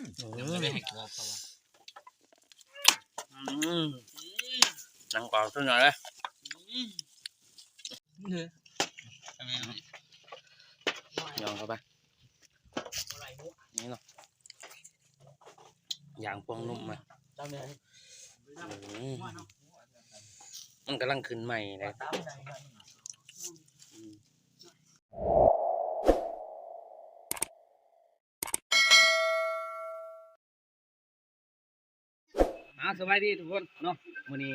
ອືມ ຍັງບໍ່ໄດ້ໃຫ້ກວບເຂົາວ່າ ອືມ ໜັງກອບສຸດຍອດເລີຍ ອືມ ຫຍອງເຂົ້າໄປ ນີ້ເນາະ ຢ່າງພວງນຸ່ມມາ ອືມ ມັນກຳລັງຂຶ້ນໃໝ່ເດ້ ອືມ. ອ່າ ສະບາຍດີທຸກຄົນເນາະ ມື້ນີ້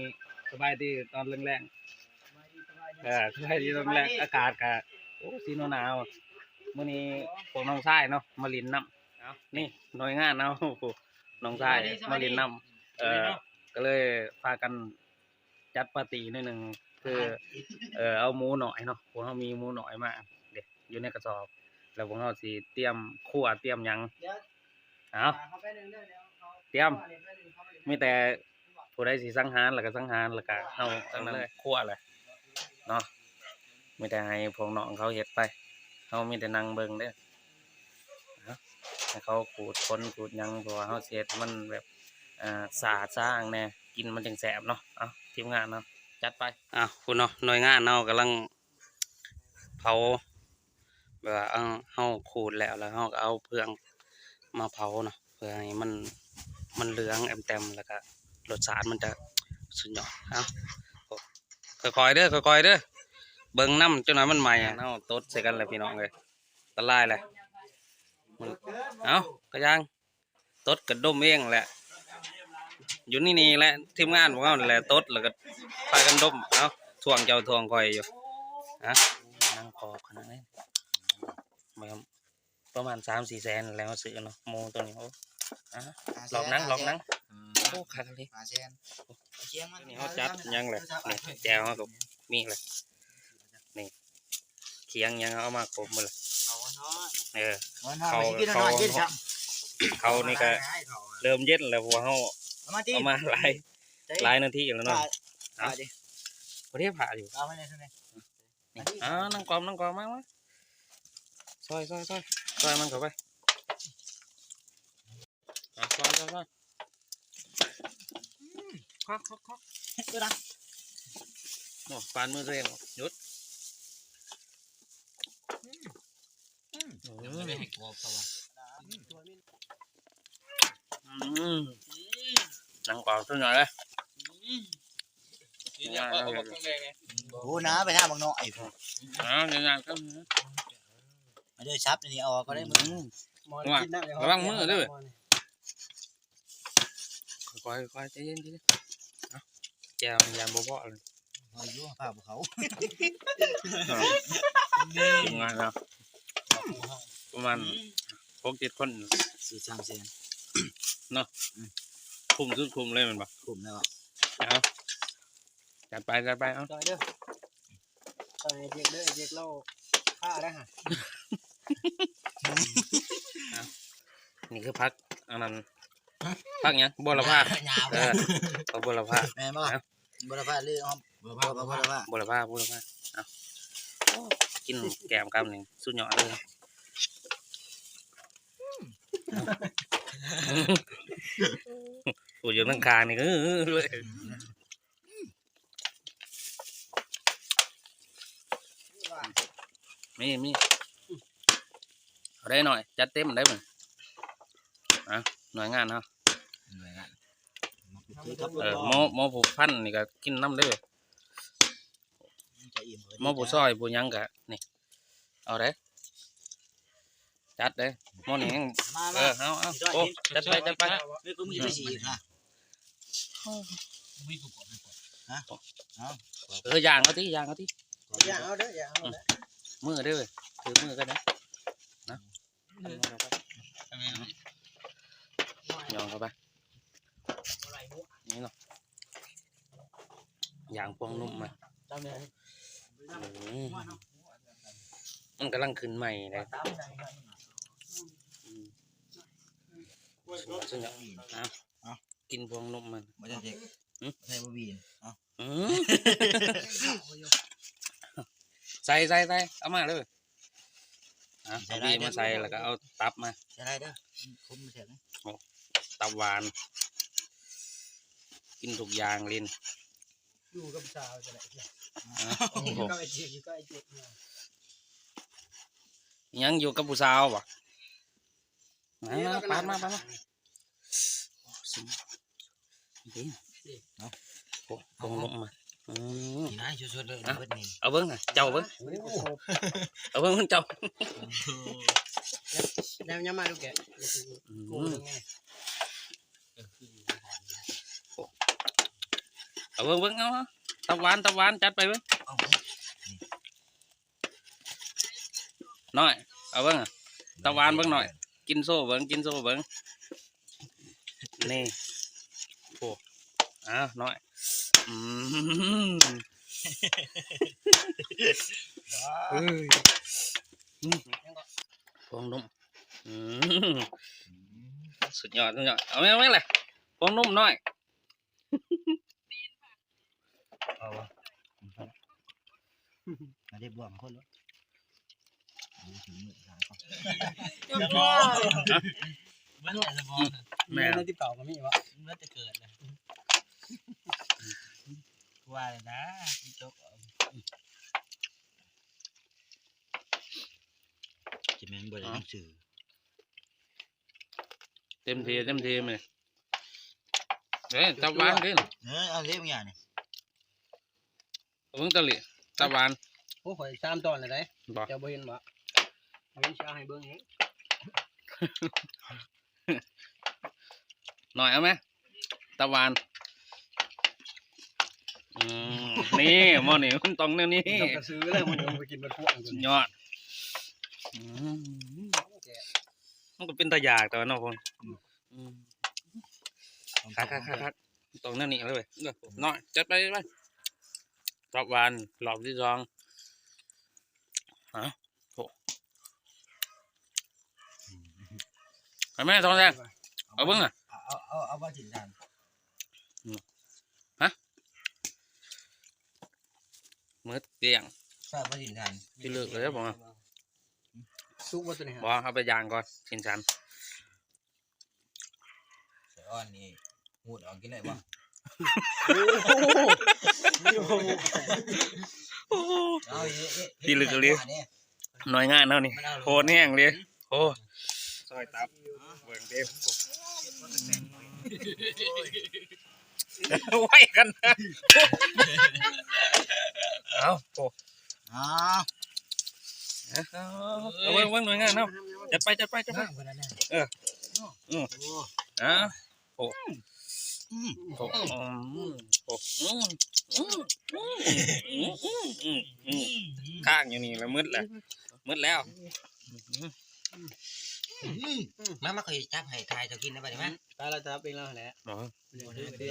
ສະບາຍດີຕອນແລງໆ ເອີ ສະບາຍດີຕອນແລງ ອາກາດກະ ໂອ້ ສີໜາວໆ ມື້ນີ້ພວກນ້ອງຊາຍເນາະ ມາຫຼິ້ນນຳ ເອົາ ນີ້ໜ່ວຍງານເຮົາ ນ້ອງຊາຍມາຫຼິ້ນນຳ ເອີ ກະເລີຍພາກັນ ຈັດປາຕີ້ໜ້ອຍໜຶ່ງ ຄື ເອີ ເອົາໝູນ້ອຍເນາະ ພວກເຮົາມີໝູນ້ອຍມາເດ້ ຢູ່ໃນກະສອບ ແລ້ວພວກເຮົາຊິຕຽມຄົວຕຽມຫຍັງ ເອົາ ຕຽມ ມີແຕ່ຜູ້ໃດຊິສັງຫານ ແລ້ວກະສັງຫານ ແລ້ວກະເຮົາ ອັນນັ້ນ ຄົວແຫຼະເນາະ ມີແຕ່ໃຫ້ພວກນ້ອງເຂົາເຮັດໄປ ເຮົາມີແຕ່ນັ່ງເບິ່ງເດີ. ເນາະ ໃຫ້ເຂົາຂູດຂົນຂູດຫຍັງ ເພາະວ່າເຮົາຊິເຮັດໃຫ້ມັນແບບ ເອີ ສະອາດສະອ້າງແດ່ ກິນມັນຈັ່ງແຊບເນາະ ເອົາ ທີມງານເຮົາຈັດໄປ ເອົາ ພຸ້ນເນາະ ໜ່ວຍງານເຮົາກຳລັງເຜົາ ແບບວ່າ ເອົາ ເຮົາຂູດແລ້ວ ແລ້ວເຮົາກະເອົາເຟືອງມາເຜົາເນາະ ເພື່ອໃຫ້ມັນ ມັນເຫຼືອງແອມແຕມ ແລ້ວກະລົດຊາດມັນຈະສຸດຍອດ ເອົາ ຄ່ອຍໆເດີ ຄ່ອຍໆເດີ ເບິ່ງນຳ ຈັກໜ່ອຍມັນໄໝ້ ເຮົາຕົດໃສ່ກັນແລ້ວພີ່ນ້ອງເອີຍ. ອັນຕະລາຍແຫຼະ ເອົາ ກະຢ່າງ ຕົດກະດົມເອງແຫຼະ ຢູ່ນີ້ນີ້ແຫຼະ ທີມງານພວກເຮົານີ້ແຫຼະ ຕົດແລ້ວກະພາກັນດົມ ເອົາ ຖ້ວງເຈົ້າຖ້ວງຂ້ອຍຢູ່ ຮະ ໜັງກອບຂະໜາດນີ້ ປະມານສາມສີ່ແສນແຫຼະ ເຮົາຊື້ເນາະ ໝູໂຕນີ້ ໂອ້ ອ່າ ຫຼອກໜັງ ຫຼອກໜັງ ອືມ ໂອ້ ຄັກອີ່ຫຼີ ຫ້າແສນ ນີ້ເຮົາຈັດຫຍັງແຫຼະ ນີ້ແຈ່ວເຮົາກະມີແຫຼະ ນີ້ ຂຽງຫຍັງເຮົາເອົາມາຄົບໝົດແຫຼະ ເອີ ເຂົ້າ ເຂົ້ານີ້ກະເລີ່ມເຢັນແລ້ວ ເພາະວ່າເຮົາເອົາມາຫຼາຍ ຫຼາຍນາທີແລ້ວເນາະ ເອົາ ບໍ່ໄດ້ຜ່າຢູ່ ເອົາມານີ້ ນີ້ ອ່າ ໜັງກອບ ໜັງກອບ ມາ ມາ ຊອຍ ຊອຍ ຊອຍ ຊອຍມັນເຂົ້າໄປ ອ່າ ຊອຍ ຊອຍ ຊອຍ ອືມ ຄັກ ຄັກ ຄັກ ເອີ ໂອ້ ປານມືຕົວເອງ ຢຸດ ອືມ ອືມ ຍັງບໍ່ໄດ້ໃຫ້ກວບເຂົາວ່າ ອືມ ອືມ ໜັງກອບສຸດຍອດເລີຍ ອືມ ໂອ້ ໜາໄປທາງບັກນ້ອຍພຸ້ນ ອ່າ ຢ່າ ຢ່າ ມາເດີ ສັບນີ້ອອກກະໄດ້ ອືມ ລະວັງມືເດີ ຄ່ອຍໆ ຄ່ອຍໆ ໃຈເຢັນ ໃຈເຢັນ ເອົາ ແຈ່ວມັນຢ້ານບໍ່ພໍເລີຍ ເອົາຢູ່ ພາບໍ່ເຂົ້າ ທີມງານເຮົາ ປະມານ ອືມ ຫົກເຈັດຄົນ ສາມແສນເນາະ ອືມ ຄຸ້ມສຸດຄຸ້ມເລີຍແມ່ນບໍ່? ຄຸ້ມແລ້ວ ເອົາ ຈັດໄປ ຈັດໄປ ເອົາ ຊ່ອຍເດີ ຊ່ອຍເຈັກເດີ ເຈັກລາວຂ້າໄດ້ຫະ ນີ້ຄືຜັກ ອັນນັ້ນ ຜັກຫຍັງ? ບົວລະພາ ເອີ ຜັກບົວລະພາ ແມ່ນບໍ່? ບົວລະພາ ຫຼື ຫອມ ບົວລະພາ ບົວລະພາ ບົວລະພາ ເອົາ ກິນແກ້ມຄຳນີ້ສຸດຍອດເລີຍ ຜູ້ຢູ່ທາງຂ້າງນີ້ ເອີ ເອີ ເອີ ມີ ມີ ເອົາໄດ້ໜ້ອຍ ຈັດເຕັມໄດ້ມື້ ອ່ະ ໜ່ວຍງານເຮົາ ໜ່ວຍງານ ເອີ ໝໍ ໝໍຜູ້ພັນນີ້ກະກິນນຳເດີ ໝໍຜູ້ຊອຍຜູ້ຫຍັງກະນີ້ ເອົາເດ້ ຈັດເດ້ ໝໍນີ້ ມາ ມາ ເອີ ເອົາ ເອົາ ໂອ້ ຈັດໄປ ຈັດໄປ ເອີ ກູມີໄປສີກນະ ຮະ ເອົາ ເອີ ຍ່າງເອົາຕິ ຍ່າງເອົາຕິ ຍ່າງເອົາເດີ ຍ່າງເອົາເດີ ອືມ ມືເດີ ຖືມືກັນນະ ນະ ຍ່ອງເຂົ້າໄປ ນີ້ເນາະ ຢ່າງພວງນຸ່ມມາ ອືມ ມັນກຳລັງຂຶ້ນໃໝ່ເດ້ ອືມ ສຸດຍອດ ເອົາ ກິນພວງນົມມັນ ບໍ່ໃສ່ເດັກ ຫຶ ໃສ່ບໍ່ບີນ ເອົາ ອືມ ໃສ່ ໃສ່ ໃສ່ ເອົາມາເລີຍ ອ່ະ ເອົາບີນມາໃສ່ ແລ້ວກໍເອົາຕັບມາ ໃສ່ຫຼາຍເດີ ຄົມມັນແຊບນະ ຕັບຫວານ ກິນທຸກຢ່າງເລີຍ ຢູ່ກັບສາວຈະໄດ້ ອາ ໂອ້ໂຫ ຢູ່ກັບໄອ້ເຈັກ ຢູ່ກັບໄອ້ເຈັກ ຍັງຢູ່ກັບຜູ້ສາວບໍ? ມາ ມາ ປາດມາ ປາດມາ ໂອ້ ຊິມ ນີ້ ເອົາ ໂອ້ ເອົາ ເອົາລົງມາ ອືມ ນີ້ນະ ສົດໆເລີຍ ອະ ເບິດນີ້ ເອົາເບິ່ງນະ ເຈົ້າເບິ່ງ ໂອ້ ເອົາເບິ່ງເຈົ້າ ແລ້ວຍັງມາດູແກະ ອືມ ໂກງເລີຍ ເອົາເບິ່ງ ເບິ່ງ ເອົາ ຕັບຫວານ ຕັບຫວານ ຈັດໄປເບິ່ງ ເອົາ ນ້ອຍ ເອົາເບິ່ງ ຕາຫວານເບິ່ງນ້ອຍ ກິນໂຊເບິ່ງ ກິນໂຊເບິ່ງ ນີ້ ໂອ້ ອ້າວ ນ້ອຍ ອືມ ເອີຍ ອືມ ຟອງນົມ ອືມ ສຸດຍອດ ສຸດຍອດ ເອົາແມ່ ເອົາແມ່ລະ ຟອງນົມນ້ອຍ. ເອົາວະ ເອົາເດັບບວມຄົນລະ ໂອ້ ເບິດແລ້ວສະບອນ ແມ່ນ ໃນຕິບເກົ້າກໍມີວະ ເບິດແຕ່ເກີດນະ ວ່າແລ້ວນະ ຕິກຕັອກ ຈະແມ່ນບໍ່ໄດ້ໜັງສື ເຕັມທີ່ ເຕັມທີ່ມື້ນີ້ ເອີ ຕັບຫວານເດ້ ເອີ ເອົາເດ້ບາງຢ່າງນີ້ ເບິ່ງຕະລິ ຕັບຫວານ ໂອ້ ຂ້ອຍສາມຕອນແລ້ວເດ້ ບໍ່ ເຈົ້າບໍ່ເຫັນບໍ່ ເອົາ ຊິເອົາໃຫ້ເບິ່ງເອງ ໜ້ອຍເອົາແມ ຕັບຫວານ ອືມ ນີ້ ໝໍ້ນີ້ມັນຕ້ອງແນວນີ້ ຕ້ອງກະສືແລ້ວ ມັນຕ້ອງໄປກິນເບິດພວກ ສຸດຍອດ ອືມ ມັນກໍເປັນຕາຢາກແຕ່ວ່າເນາະ ພວກ ອືມ ຄັກໆໆ ຕ້ອງແນວນີ້ເລີຍ ເອີ ນ້ອຍ ຈັດໄປ ຈັດໄປ ຕັບຫວານ ຮອບທີສອງ ຮະ ໂອ້ ໃຫ້ແມ່ທອງແດງ ເອົາເບິ່ງນະ ເອົາ ເອົາ ເອົາ ເອົາບໍ່ຈິນດານ ອືມ ຮະ ໝົດເກ້ຍງ ໃສ່ບໍ່ຈິນດານ ຊິເລີກເລີຍບໍ່ ສຸກບໍ່ຕົວນີ້ ບໍ່ ເອົາໄປຍ່າງກ່ອນ ຊິນສັນ ສາຍອ່ອນນີ້ ຫູດອອກກິນໄດ້ບໍ່? ໂອ້ໂຫ ໂອ້ໂຫ ເອົາ ທີ່ລຶກອີ່ຫຼີ ໜ່ວຍງານເຮົານີ້ ໂຫດແຮງເລີຍ ໂອ້ ຊອຍຕັບ ເບິ່ງເດ້ ໄວຂະໜາດ ເອົາ ໂອ້ ອ້າວ ເອົາ ເອົາ ເບິ່ງ ເບິ່ງໜ່ວຍງານເຮົາ ຈັດໄປ ຈັດໄປ ຈັດໄປ ເອີ ອືມ ໂອ້ ອ້າວ ໂອ້ ອືມ ໂອ້ ອືມ ໂອ້ ອືມ ອືມ ອືມ ຄ້າງຢູ່ນີ້ລະ ໝົດລະ ໝົດແລ້ວ ອືມ ມາ ມາ ຂ້ອຍຈັບໃຫ້ ຖ່າຍເຈົ້າກິນນະ ບັດນີ້ມາ ຕາຍລະ ຈັບເອງລະແຫຼະ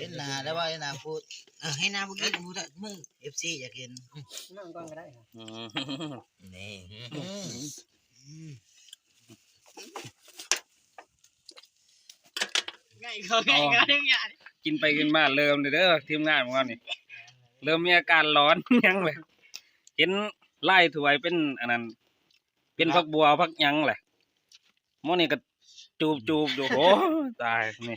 ເຫັນໜ້າແລ້ວວ່າ ເຫັນໜ້າຜູ້ ເອີ ເຫັນໜ້າຜູ້ກິນ ຜູ້ ມື້ ເອັຟຊີ ຢາກເຫັນ ນັ່ງກ່ອນກໍໄດ້ ອືມ ນີ້ ອືມ ງ່າຍເຂົາ ງ່າຍເຂົາ ທຸກຢ່າງ ກິນໄປກິນມາເລີ່ມເດີ ທີມງານຂອງເຮົານີ້ ເລີ່ມມີອາການຮ້ອນຫຍັງເລີຍ ເຫັນລາຍຖ້ວຍເປັນອັນນັ້ນ ເປັນຜັກບົວຜັກຫຍັງແຫຼະ ໝໍ້ນີ້ກໍຈູບໆຢູ່ ໂອ້ ຕາຍນີ້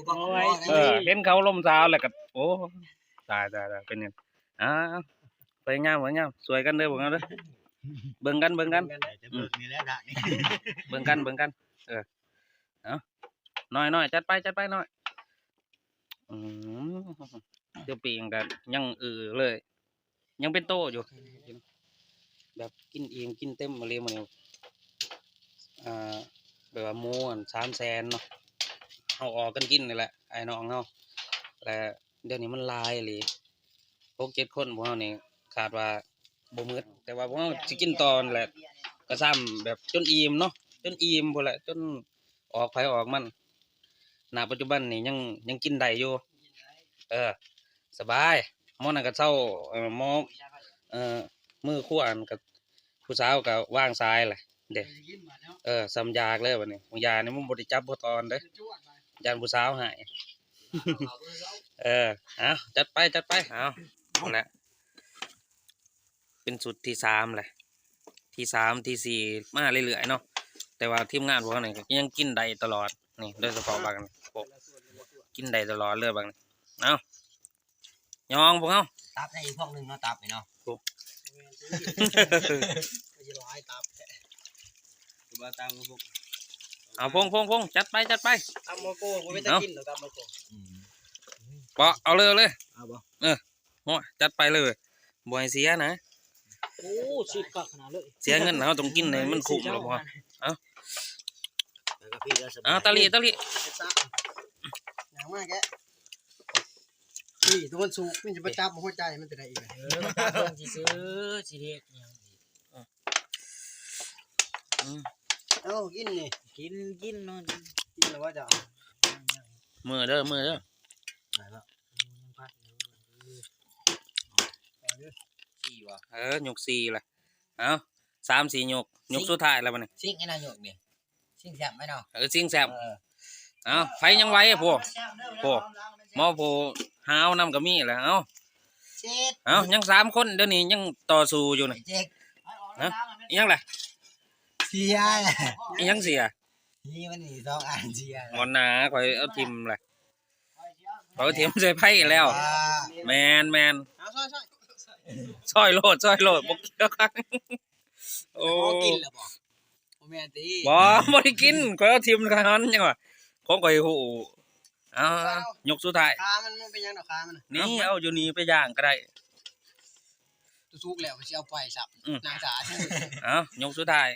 ໂອ້ຍ ເອີ ເຫັນເຂົາລົມສາວແລ້ວກໍ ໂອ້ ຕາຍໆໆ ເປັນຫຍັງ ອ້າວ ພະຍາຍາມ ພະຍາຍາມ ຊ່ວຍກັນເດີ ພວກເຮົາເດີ ເບິ່ງກັນ ເບິ່ງກັນ ເບິ່ງນີ້ແຫຼະ ເບິ່ງກັນ ເບິ່ງກັນ ເອີ ເອົາ ນ້ອຍໆ ຈັດໄປ ຈັດໄປ ນ້ອຍ ອືມ ເຈົ້າປີ້ງກໍຍັງອືເລີຍ ຍັງເປັນໂຕຢູ່ ແບບກິນອີ່ມກິນເຕັມອີ່ຫຼີມື້ນີ້ ອ່າ ແບບວ່າໝູອັນສາມແສນເນາະ ເຮົາອອກກັນກິນນີ້ແຫຼະ ອ້າຍນ້ອງເຮົາ ແລະ ດຽວນີ້ມັນຫຼາຍອີ່ຫຼີ ຫົກເຈັດຄົນພວກເຮົານີ້ ຄາດວ່າບໍ່ໝົດ ແຕ່ວ່າພວກເຮົາຊິກິນຕໍ່ນັ້ນແຫຼະ ກະຊ້ຳແບບຈົນອີ່ມເນາະ ຈົນອີ່ມພຸ້ນແຫຼະ ຈົນ ອອກໃຜອອກມັນ ນະປັດຈຸບັນນີ້ຍັງ ຍັງກິນໄດ້ຢູ່ ເອີ ສະບາຍ ໝໍ້ນັ້ນກໍເຊົາ ເອີ ໝໍ້ ເອີ ມື້ຄົວນັ້ນກໍ ຜູ້ສາວກໍວາງສາຍແຫຼະເດ້ ເອີ ສ່ຳຢາກເລີຍບັດນີ້ ບາງຢ່າງນີ້ມັນບໍ່ໄດ້ຈັບບໍ່ຕອນເດ້ ຢ້ານຜູ້ສາວຮ້າຍ ເອີ ເອົາ ຈັດໄປ ຈັດໄປ ເອົາ ນັ້ນແຫຼະ ເປັນຊຸດທີສາມແຫຼະ ທີສາມ ທີສີ່ ມາເລື້ອຍໆເນາະ ແ ຕ່ວ່າທີມງານພວກເຮົານີ້ກໍຍັງກິນໄດ້ຕະຫຼອດ ນີ້ ໂດຍສະເພາະບັກນີ້ ໂອ້ ກິນໄດ້ຕະຫຼອດເລີຍບັກນີ້. ເອົ້າ ຍອງພວກເຮົາ ຕັບໃຫ້ອີກພວກໜຶ່ງເນາະ ຕັບນີ້ເນາະ. ໂອ້ ຄືຊິຫຼາຍຕັບແທ້ ຄືວ່າຕຳບັກ ເອົາ ພົງ ພົງ ພົງ ຈັດໄປ ຈັດໄປ. ຕຳບັກໂກບໍ່ເປັນຕາກິນດອກ ຕຳບັກໂກ. ອືມ ເປາະ ເອົາເລີຍ ເອົາເລີຍ ເອົາບໍ່? ເອີ ໂອ້ຍ ຈັດໄປເລີຍ ບໍ່ໃຫ້ເສຍນະ. ໂອ້ ຊິບຄັກຂະໜາດເລີຍ ເສຍເງິນ ເຮົາຕ້ອງກິນໃຫ້ມັນຄຸ້ມລະບໍ່? ເອົາ ເອົາ ຕາລີ ຕາລີ ຫຍັງມາແກະ ນີ້ຕົວມັນສຸກ ມັນຈະມາຈັບຫົວໃຈມັນຈະໄດ້ອີກ. ເອີ ມັນຈັບເບິ່ງຊື່ໆ ຊິເຮັດຫຍັງອີກ. ອືມ ເອົາ ກິນນີ້ ກິນ ກິນເນາະ ກິນແລ້ວວ່າຈະ ເມືອເດີ ເມືອເດີ ໄດ້ແລ້ວ ເອີ ຍົກສີ່ລະ ເອົ້າ ສາມສີ່ຍົກ ຍົກສຸດທ້າຍລະບັດນີ້ ຊິງໃຫ້ນາຍົກນີ້ ຊິງແຊມໄວ້ເນາະ ເອີ ຊິງແຊມ ເອີ ເອົ້າ ໃຜຍັງໄຫວ ໂພ ໂພ ໝໍ ໂພ ຫາວນຳກໍມີແຫຼະ. ເອົ້າ ເຊັດ ເອົ້າ ຍັງສາມຄົນ ດຽວນີ້ຍັງຕໍ່ສູ້ຢູ່ນີ້ ເຈັກ ຮະ ອີຫຍັງລະ ເສຍ ອີຫຍັງເສຍ ນີ້ມັນມີສອງອັນເສຍ ບໍ່ໜາ ຂ້ອຍເອົາຖິ້ມລະ ເຂົາເທີມໃສ່ໄພ້ແລ້ວ ອ່າ ແມ່ນໆ ເອົາ ຊອຍໆ ຊອຍໂລດ ຊອຍໂລດ ບໍ່ກ່ຽວກັນ. ໂອ້ ກິນແລ້ວບໍ່? ບໍ່ແມ່ນຕິ ບໍ່ ບໍ່ໄດ້ກິນ ຂ້ອຍເອົາຖິ້ມ ຂ້ອຍຫັນຫຍັງວະ ຂອງຂ້ອຍຮູ້. ເອົາ ຍົກສຸດທ້າຍ ຂາມັນ ມັນເປັນຫຍັງດອກຂາມັນນະ? ນີ້ ເອົາຢູ່ນີ້ໄປຍ່າງກໍໄດ້ ສຸກແລ້ວກໍຊິເອົາໄປຊ້ຳ ອືມ ນາງສາ ເອົາ ຍົກສຸດທ້າຍ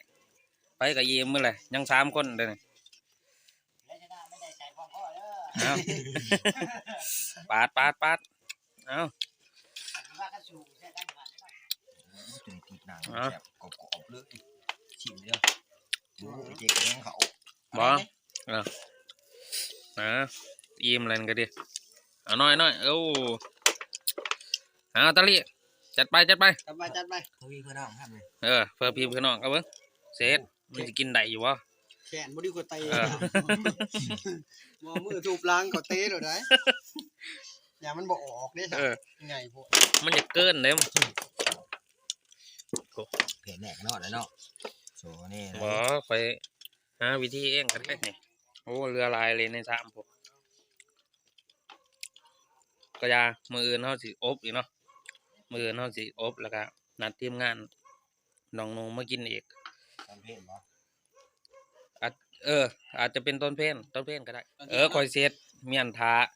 ໄປກໍອີ່ມໝົດແຫຼະ ຍັງສາມຄົນເດີນີ້. ເອົາ ປາດ ປາດ ປາດ ເອົາ ຕົວນີ້ຕິດໜັງ ເອົາ ແຊບ ກອບໆ ເລີຍ ຊິມເດີ ໂອ້ ເຈັກແຮງເຂົາ ບໍ່ ເອີ ອ່າ ອີ່ມແລ້ວນີ້ກໍດີ ເອົາໜ້ອຍໆ ໂອ້ ເອົາ ຕາລີ ຈັດໄປ ຈັດໄປ ຈັດໄປ ຈັດໄປ ເພື່ອພີ່ເພື່ອນ້ອງຄັບນີ້ ເອີ ເພື່ອພີ່ເພື່ອນ້ອງ ເອົາເບິ່ງ ເສດ ມັນຊິກິນໄດ້ຢູ່ບໍ່? ແຂນບໍ່ດີກວ່າເຕະ ເອີ ບໍ່ ມືທຸບຫຼັງກໍເຕະໂລດໄດ໋ ຢ້ານມັນບໍ່ອອກເດ້ ເອີ ໃຫຍ່ໂພດ ມັນຈະເກີນເດ້ ໂອ້ ເພດແນກເນາະ ແລ້ວເນາະ ໂຊນີ້ ບໍ່ ຂ້ອຍຫາວິທີເອງກໍໄດ້ນີ້ ໂອ້ ເຫຼືອຫຼາຍເລີຍໃນຊາມພຸ້ນ ກໍຢ່າ ມື້ອື່ນເຮົາຊິອົບອີກເນາະ ມື້ອື່ນເຮົາຊິອົບ ແລ້ວກໍນັດທີມງານ ນ້ອງໜູມາກິນອີກ ຕອນເພນບໍ່? ອາດ ເອີ ອາດຈະເປັນຕອນເພນ ຕອນເພນກໍໄດ້ ຕອນເພນ ເອີ ເນາະ ຂ້ອຍຊິເຮັດມ້ຽນຖ້າ ໂ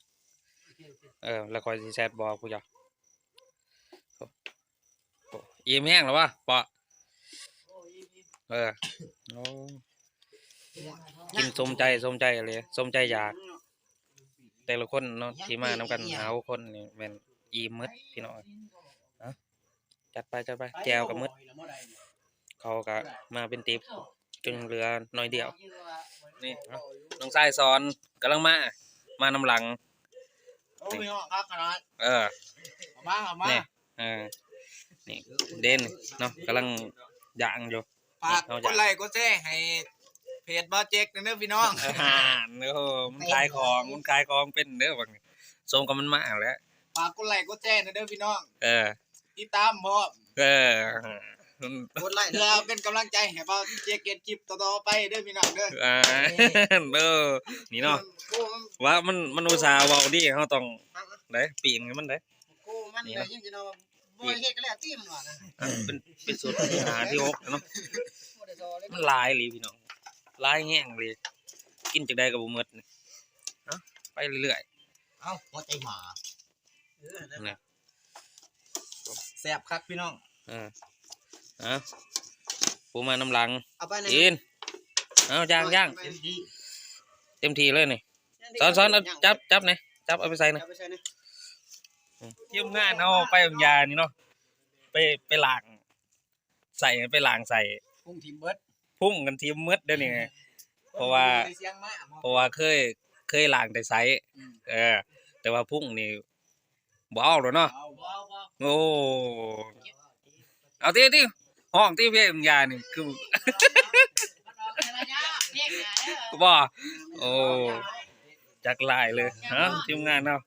ອເຄ ໂອເຄ ເອີ ແລ້ວຂ້ອຍຊິແຊັດບອກຜູ້ເຈົ້າ ໂອ້ ອີ່ມແຮງແລ້ວວະ ເປາະ ເອີ ໂອ້ ກິນສົມໃຈ ສົມໃຈເລີຍ ສົມໃຈຢາກ ແຕ່ລະຄົນເນາະ ທີ່ມານຳກັນຫ້າຫົກຄົນນີ້ແມ່ນອີ່ມໝົດພີ່ນ້ອງ ເອົາ ຈັດໄປ ຈັດໄປ ແຈ່ວກໍໝົດ ເຂົາກໍມາເປັນຕິບ ຈົນເຫຼືອໜ້ອຍດຽວ ນີ້ ນ້ອງຊາຍສອນກຳລັງມາ ມານຳຫຼັງ ໂອ້ຍ ຄັກຂະໜາດ ເອີ ເຂົ້າມາ ເຂົ້າມາ ນີ້ ເອີ ນີ້ເດ້ເນາະ ກຳລັງຍ່າງຢູ່ ຝາກກົດໄລກົດແຊໃຫ້ເພຈບ່າວເຈັກແດ່ເດີພີ່ນ້ອງ ເອີ ຫັ້ນ ໂອ້ໂຫ ມັນຂາຍຂອງ ມັນຂາຍຂອງເປັນເດີບັດນີ້ ສົມກັບມັນມາແລ້ວ ຝາກກົດໄລກົດແຊແດ່ເດີພີ່ນ້ອງ ເອີ ຕິດຕາມພ້ອມ ເອີ ກົດໄລ ເພື່ອເປັນກຳລັງໃຈໃຫ້ບ່າວເຈັກເຮັດຄລິບຕໍ່ໆໄປເດີພີ່ນ້ອງເດີ ອ່າ ເດີ ນີ້ເນາະ ໂອ້ ວ່າມັນ ມັນອຸດສ່າເວົ້າດີ ເຮົາຕ້ອງໄດ້ປີ້ງໃຫ້ມັນໄດ້ ໂອ້ ມັນ ນີ້ເນາະ ຍັງຊິເນາະ ບໍ່ເຮັດກໍແລ້ວຕິ ມັນວ່ານະ ອ່ະ ເປັນ ເປັນສູດທີຫ້າ ທີຫົກແລ້ວເນາະ ບໍ່ໄດ້ຕໍ່ເລີຍ ມັນຫຼາຍອີ່ຫຼີພີ່ນ້ອງ ຫຼາຍແຮງອີ່ຫຼີ ກິນຈັ່ງໃດກໍບໍ່ໝົດ ເອົ້າ ໄປເລື້ອຍໆ ເອົ້າ ຫົວໃຈໝາ ເອີ ນັ້ນນະ ແຊບຄັກພີ່ນ້ອງ ເອີ ເອົາ ຜູ້ມານຳຫຼັງ ເອົາໄປ ກິນ ເອົາ ຍ່າງ ຍ່າງ ເຕັມທີ່ເລີຍນີ້ ສອນ ສອນ ເອົາ ຈັບ ຈັບແດ່ ຈັບເອົາໄປໃສ່ນະ ເອົາໄປໃສ່ນະ ອືມ ທີມງານເຮົາໄປບາງຢານີ້ເນາະ ໄປ ໄປລ້າງໃສ່ ໄປລ້າງໃສ່ ພຸ້ງຖິ້ມເບິດ ພຸ້ງກັນຖິ້ມໝົດເດ້ນີ້ ເພາະວ່າ ເພາະວ່າເຄີຍ ເຄີຍລ້າງແຕ່ໃສ ອືມ ເອີ ແຕ່ວ່າພຸ້ງນີ້ ບໍ່ເອົາແລ້ວເນາະ ບໍ່ເອົາ ບໍ່ເອົາ ໂອ້ ເອົາຕິ ຕິ ຮ້ອງຕິ ເພງຢານີ້ຄື ບໍ່ ໂອ້ ຈັກຫຼາຍເລີຍ ຮະ ທີມງານເຮົາ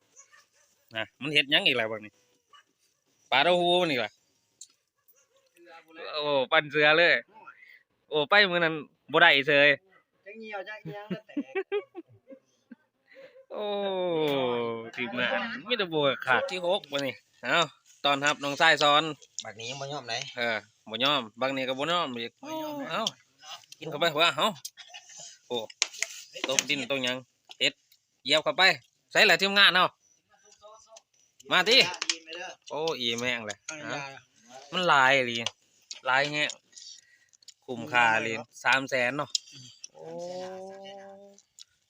ນະ ມັນເຮັດຫຍັງອີກລະບັດນີ້ ປາດເອົາຫູມັນອີກລະ ໂອ້ ປັ້ນເສືອເລີຍ ໂອ້ ໄປມື້ນັ້ນ ບໍ່ໄດ້ເສີຍ ຈັກຍ່ຽວຈັກຫຍັງກໍແຕກ. ໂອ້ ທີມງານມີແຕ່ບໍ່ຂາດ. ທີຫົກບັດນີ້ ເອົ້າ ຕ້ອນຮັບນ້ອງຊາຍສອນ. ບັກນີ້ຍັງບໍ່ຍອມໃດ. ເອີ ບໍ່ຍອມ ບັກນີ້ກໍບໍ່ຍອມອີກ. ເອົ້າ ກິນເຂົ້າໄປຫົວ ເອົ້າ ໂອ້ ຕົກດິນຕົກຫຍັງ ເຮັດ ຢຽບເຂົ້າໄປ. ໃສລະທີມງານເຮົາ ມາຕິ. ໂອ້ ອີ່ແມ່ງເລີຍ ມັນຫຼາຍອີ່ຫຼີ ຫຼາຍແຮງ ຄຸ້ມຄ່າອີ່ຫຼີ ສາມແສນເນາະ. ໂອ້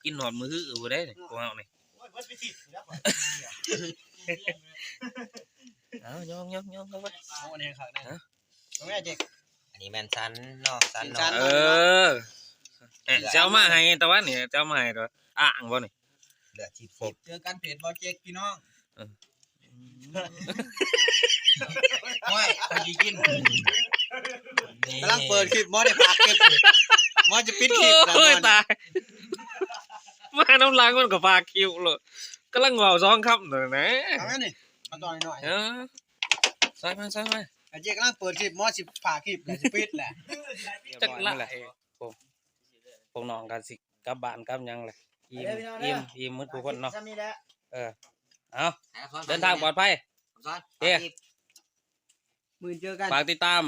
ກິນຮອດມື້ຮືພຸ້ນເດ້ພວກເຮົານີ້. ເອົາ ຍ່ອງໆໆ ເຂົ້າໄປ. ໂອ້ ອັນນີ້ຄັກນະ ຮະ ເອົາແມ່ເຈັກ ອັນນີ້ແມ່ນສັນເນາະ ສັນເນາະ. ເອີ ເອີ ຊິເອົາມາໃຫ້ຕາວັນນີ້ ຊິເອົາມາໃຫ້ຕາວັນ ອ່າງບໍ່ນີ້ ເລືອດຊິບ ເຈີກັນເພຈບໍ່ເຈັກພີ່ນ້ອງ. ເອີ ໂອ້ຍ ຂ້ອຍຊິກິນ ກຳລັງເປີດຄລິບ ໝໍໄດ້ພາກຄລິບ ໝໍຈະປິດຄລິບແລ້ວ. ໂອ້ຍ ຕາຍ ມານຳຫຼັງມັນກໍພາກຄລິບໂລດ ກຳລັງເວົ້າສອງຄຳນັ້ນນະ. ເອົາແມ່ນີ້ ມາຕໍ່ໜ້ອຍ ເອີ ໃສ່ມາ ໃສ່ມາ. ອາເຈກກຳລັງເປີດຄລິບ ໝໍຊິພາກຄລິບແລ້ວ ຊິປິດແລ້ວ. ຈັກລະ ພວກ ພວກນ້ອງກໍຊິກັບບ້ານກັບຫຍັງແຫຼະ. ອີ່ມ ອີ່ມໝົດທຸກຄົນເນາະ. ເອີ ເອົາ ເດີນທາງປອດໄພ ເອີ ມື້ອື່ນເຈີກັນ ຝາກຕິດຕາມ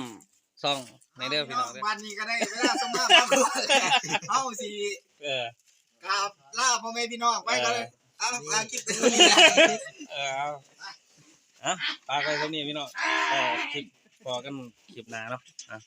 ຊ່ອງໃນເດີພີ່ນ້ອງເດີ. ບັດນີ້ກໍໄດ້ເວລາສະມາພາຄົນ ເຮົາຊິ ເອີ ກາບລາພໍ່ແມ່ພີ່ນ້ອງໄປກ່ອນເລີຍ. ເອົາ ເອົາ ຄລິບ ເອີ ເອົາ ເອົາ ຝາກໄວ້ສ່ຳນີ້ພີ່ນ້ອງ ເອີ ຄລິບ ພໍ້ກັນຄລິບໜ້າເນາະ.